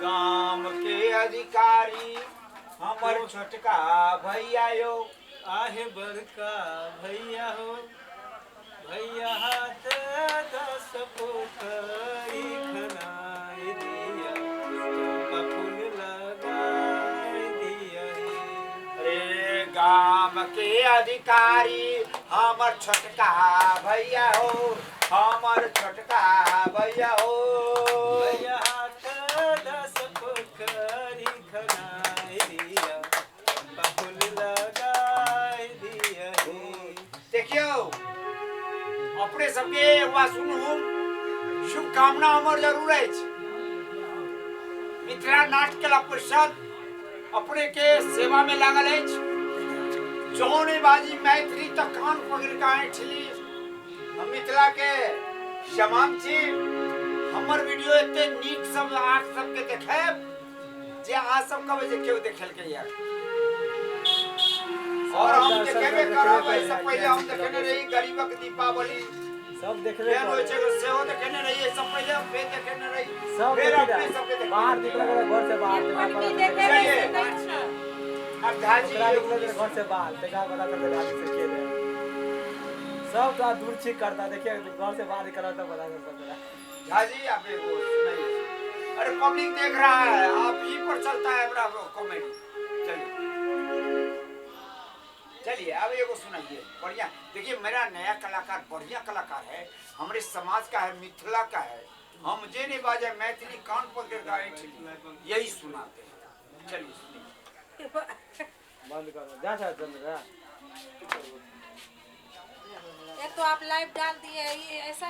गाम के अधिकारी हमर छोटका भैया यो, आहे बड़का भैया हो, भैया हाथ 10 पोखरी खनाई दिया, चंपा फूल लगाई दिया हे। अरे गाम के अधिकारी हमर छोटका भैया हो, हमर छोटका भैया हो, भैया हाथ 10 पोखरी खनाई दिया, चंपा फूल लगाई दिया हे। देखियो अपने सबके एक बात सुनू, शुभकामना हमर जरूर अछि। मिथिला नाट्य कला परिषद अपने के सेवा में लागल अछि। जौन बाजी मैथिली तऽ कान पकड़ के ऐंठली। हम मिथिला के समान छी। हमर वीडियो एते नीक सब अहाँ सबके देखायब जे अहाँ सब कहबै जे केओ देखेलकै यार। और हम देखेबे करब। एहिसँ पहिले हम देखेने रही गरीबक दीपावली सब देखबे केहन होइ छै सेहो देखेने रही। एहिसँ पहिले हम फेर देखेने रही, सब फेर देखी अपने सबके देखने बाहर रही। निकल गए घर से बाहर, पटकी देखे चलिए। रही से ना। अब झाजी ओकरा निकल गए घर से बाहर, देखा पता चलता झाजी से के रहे सब तो दूर छी करता, देखिए घर से बाहर निकला तो पता चलता तोरा। झाजी आप एगो सुनाइए। अरे पब्लिक देख रहा है, आप ही पर चलता है अपना कॉमेडी। चलिए चलिए अब एगो सुनाइए बढ़िया। देखिए मेरा नया कलाकार बढ़िया कलाकार है, हमारे समाज का है, मिथिला का है। हम जे नहीं बाजे मैथिली कान पकड़ के ऐंठली, यही सुनाते हैं। चलिए सुनिए। बंद करो जा चंद्र। एक तो आप लाइव डाल दिए, ये ऐसा।